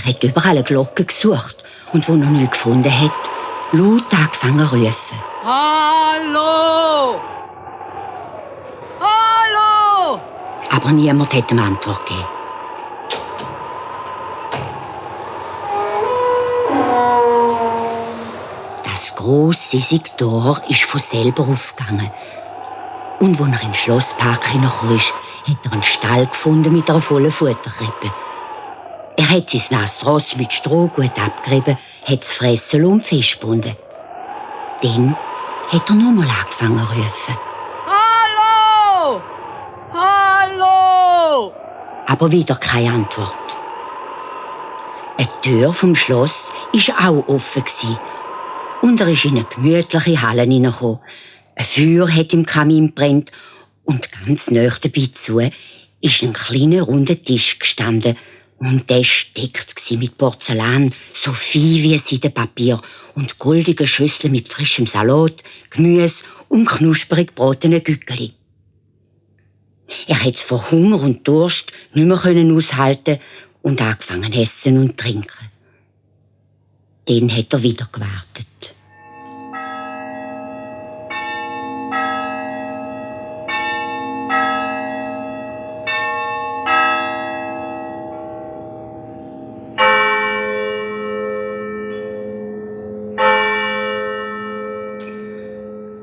Er hat überall eine Glocke gesucht und wo er nichts gefunden hat, laut angefangen zu rufen. Hallo! Hallo! Aber niemand hat ihm Antwort gegeben. Das grosse Tor ist von selber aufgegangen. Und als er in den Schlosspark hineingekommen ist, hat er einen Stall gefunden mit einer vollen Futterkrippe. Er hat sein nasses Ross mit Stroh gut abgerieben, hat es fressen und festgebunden. Dann hat er nochmal angefangen zu rufen. Hallo! Hallo! Aber wieder keine Antwort. Eine Tür vom Schloss war auch offen. Und er ist in eine gemütliche Halle hineingekommen. Ein Feuer hat im Kamin gebrannt und ganz nahe dabei zu ist ein kleiner runder Tisch gestanden. Und der steckt mit Porzellan, so fein wie Seidenpapier und goldige Schüsseln mit frischem Salat, Gemüse und knusprig gebratenen Gückeli. Er hat es vor Hunger und Durst nicht mehr aushalten und angefangen essen und trinken. Dann hat er wieder gewartet.